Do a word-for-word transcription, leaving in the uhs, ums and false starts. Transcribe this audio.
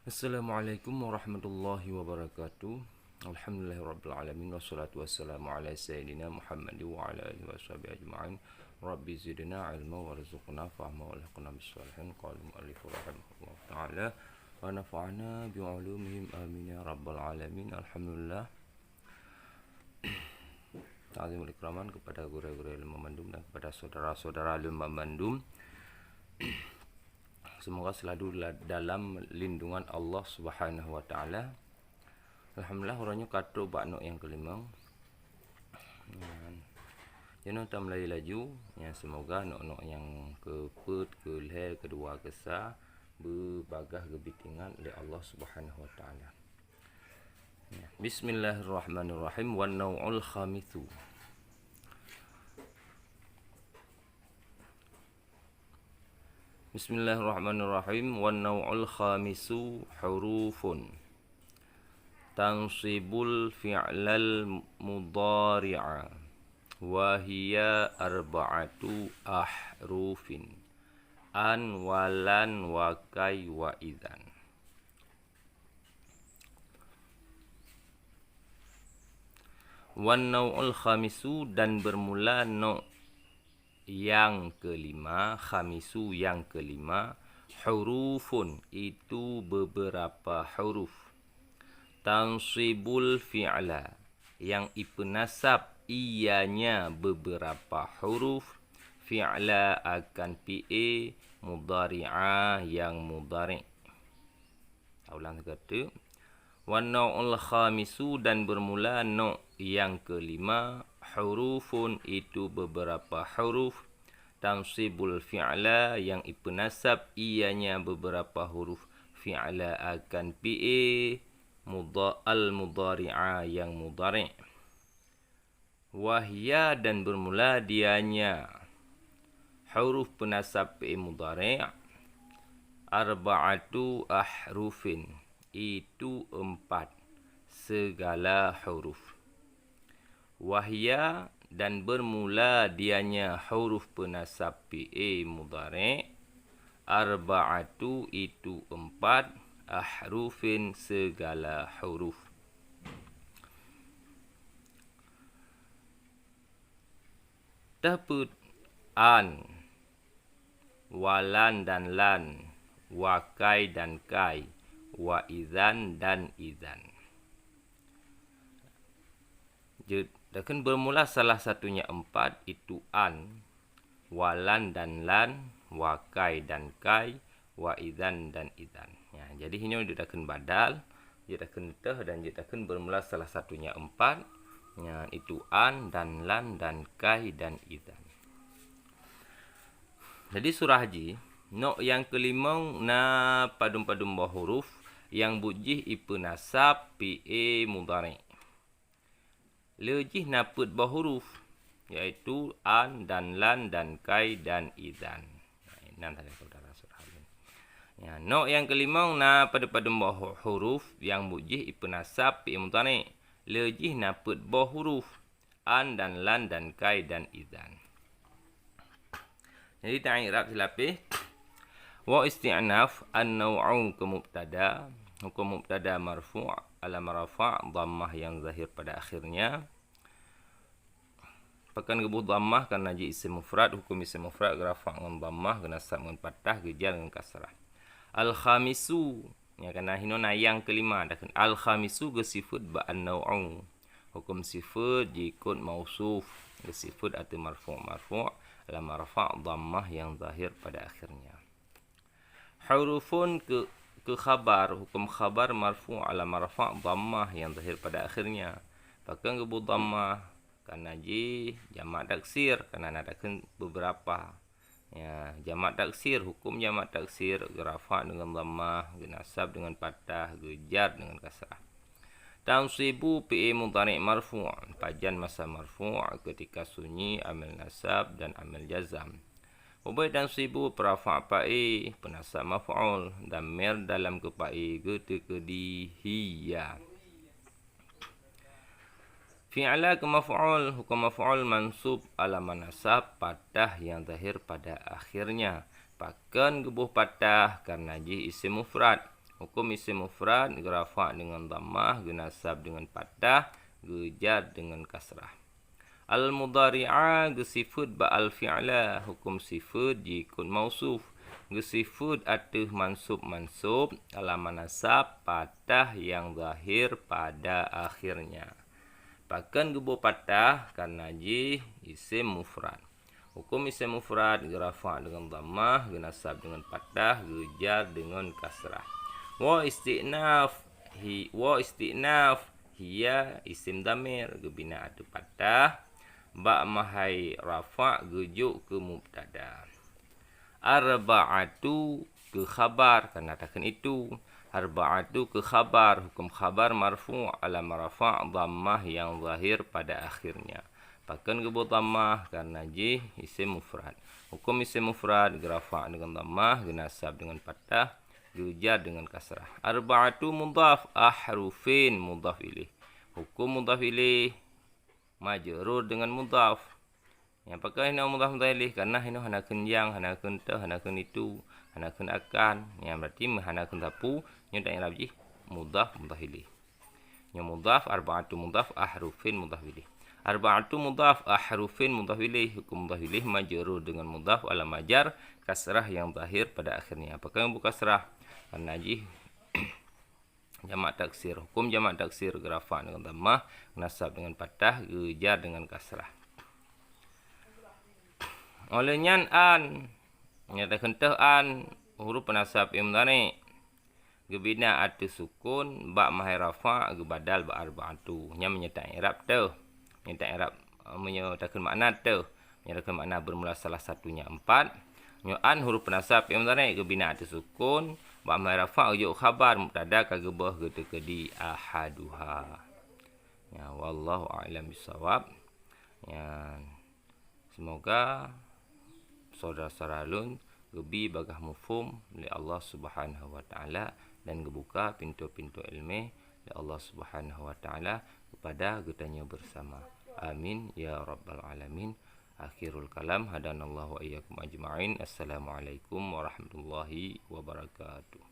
Assalamualaikum warahmatullahi wabarakatuh. Alhamdulillahirabbil alamin, wassalatu wassalamu ala sayyidina Muhammad wa ala alihi washabihi ajma'in. Rabbi zidna ilma warzuqna fahma walhiqna bis shalihin. Qala mu'allif rahimahullahu ta'ala wa nafa'ana bi ulumihim amin ya rabbal alamin. Alhamdulillah. Ta'zimul ikraman kepada gurée-gurée lôn bandum dan kepada saudara-saudara lôn bandum. Semoga selalu la-, dalam lindungan Allah Subhanahu wa Ta'ala. Alhamdulillah, uroe nyoe ka trok bak nok nyang keulima. Nyan, jinoe tameulai laju. Ya, semoga nok-nok nyang keupeuet, keulhée, keudua, keusa beubagaih geubiet ingat lé Allah Subhanahu wa Ta'ala. Ya. Bismillahirrahmanirrahim. Wan nau'ul khamisu. Bismillahirrahmanirrahim. Wan nau'ul khamisu hurufun tansibul fi'lal mudhari'a wa hiya arba'atu ahrufin. An, wa lan, wa kai, wa idzan. Wan nau'ul khamisu, dan bermula nok yang kelima, khamisu yang kelima, hurufun, itu beberapa huruf, tansibul fi'la, yang ipeunasab ianya beberapa huruf, fi'la akan fi'il mudhari'a yang mudhari'. Ulang sigoe teuk. Wan nau'ul khamisu, dan bermula nok yang kelima, hurufun, itu beberapa huruf, tansibul fi'la, yang ipeunasab ianya beberapa huruf fi'la akan fi'il mudha-, al-mudhari'a yang mudhari'. Wa hiya, dan bermula dianya huruf peunasab fi'il mudhari', arba'atu ahrufin, itu empat segala huruf. Wa hiya, dan bermula dianya huruf peunasab fi'il mudhari', arba'atu, itu empat, ahrufin, segala huruf. Tapeuet an, wa lan dan lan, wa kai dan kai, wa idzan dan idzan. Jeuet, takheun bermula salah satunya empat, itu an, wa lan dan lan, wa kai dan kai, wa idzan dan idzan. Ya, jadi hinoe jeuet takheun badal, jeuet takheun teuh dan jeuet takheun bermula salah satunya empat, ya, itu an dan lan dan kai dan idzan. Jadi surah jih, nok nyang keulimong na padum-padum boh huruf nyang buet jih ipeunasab fi'il mudhari'. Le jih na peuet boh huruf, yaitu an dan lan dan kai dan idzan. Nah, inan sagai saudara-saudara. Ya, nok nyang keulimong na padum-padum boh hu-, huruf nyang buet jih ipeunasab fi'il mudhari'. Le jih na peuet boh huruf, an dan lan dan kai dan idzan. Jadi, ta-i'rab silapeh. Wa isti'naf, an-nau'u keu mubtada, huköm mubtada marfu', alamah rafa' dhammah nyang zahir pada akhirnya. Pakon geuboh dhammah? Karena jih isim mufrad, huköm isim mufrad geurafa' ngon dhammah, geunasab ngon fathah, geujar ngon kasrah. Al-khamisu, ya, karena hinoe na nyang keulima, takheun al-khamisu geusifeuet bak an-nau'u. Huköm sifeuet jikot mausuf, geusifeuet ateueh marfu', marfu' alamah rafa' dhammah nyang zahir pada akhirnya. Hurufun keu, keu khabar, huköm khabar marfu' alamah rafa' dhammah nyang zahir pada akhirnya. Pakon geuboh dhammah? Karena jih jamak taksir, karena na takheun beberapa. Ya, jamak taksir, huköm jamak taksir geurafa' deungon dhammah, geunasab deungon fathah, geujar deungon kasrah. Tansibu fi'il mudhari' marfu', pajan masa marfu', ketika sunyi, amil nasab dan amil jazam. Ubé tansibu peurafa' fa'il, peunasab maf'ul, dhamir dalam keu fa'il geuteukeudi hiya. Fi'la keu maf'ul, huköm maf'ul mansub alamah nasab fathah nyang zahir pada akhirnya. Pakon geuboh fathah? Karena jih isim mufrad. Hukum isim mufrad geurafa' deungon dhammah, geunasab deungon fathah, geujar deungon kasrah. Al-mudhari'a geusifeuet bak al-fi'la, hukum sifeuet jikôt mausuf, geusifeuet ateueh mansub-mansub alamah nasab fathah nyang zahir pada akhirnya. Pakon geuboh fathah? Karena jih isim mufrad. Hukum isim mufrad geurafa' deungon dhammah, geunasab deungon fathah, geujar deungon kasrah. Wa isti'naf, hi, wa isti'naf, hiya isim dhamir geubina ateueh fathah, bak mahai rafa' geujok keu mubtada. Arba'atu keu khabar, karena takheun itu. Arba'atu keu khabar, hukum khabar marfu' alamah rafa' dhammah nyang zahir pada akhirnya. Pakon geuboh dhammah? Karena jih isim mufrad. Hukum isim mufrad geurafa' deungon dhammah, geunasab deungon fathah, geujar deungon kasrah. Arba'atu mudhaf, ahrufin mudhaf ilaih. Hukum mudhaf ilaih majrur deungon mudhaf. Nyang pakon hinoe mudhaf mudhaf ilaih? Karena hinoe hana kheun nyang, hana kheun teuh, hana kheun itu, hana kheun akan. Nyang berarti hana kheun sapeue, nyoe ta i'rab jih mudhaf mudhaf ilaih. Nyoe mudhaf, arba'atu mudhaf, ahrufin mudhaf ilaih. Arba'atu mudhaf, ahrufin mudhaf ilaih, hukum mudhaf ilaih majrur deungon mudhaf alamah jar kasrah nyang zahir pada akhirnya. Pakon geuboh kasrah? Karena jih jamak taksir. Hukum jamak taksir geurafa' deungon dhammah, geunasab deungon fathah, geujar deungon kasrah. Óh lheueh nyan an, nyang takheun teuh an, huruf peunasab fi'il mudhari', geubina ateueh sukun, bak mahai rafa' geubadal bak arba'atu. Nyan meunyoe ta i'rab teuh. Meunyoe ta i'rab, meunyoe takheun makna teuh. Meunyoe takheun makna bermula salah satunya empat. Nyoe an huruf peunasab fi'il mudhari' geubina ateueh sukun, bak mahai rafa' geujok khabar mubtada ka geuboh geuteukeudi ahaduha. Ya, wallahu a'lam bissawab. Ya, semoga saudara-saudara lôn geubi bagaih muphom lé Allah Subhanahu wa Taala dan geubuka pintoe-pintoe iéleumé lé Allah Subhanahu wa Taala keupada geutanyoe beusama. Amin ya rabbal alamin. Akhirul kalam, hadanallahu wa iyyakum ajma'in. Assalamualaikum warahmatullahi wabarakatuh.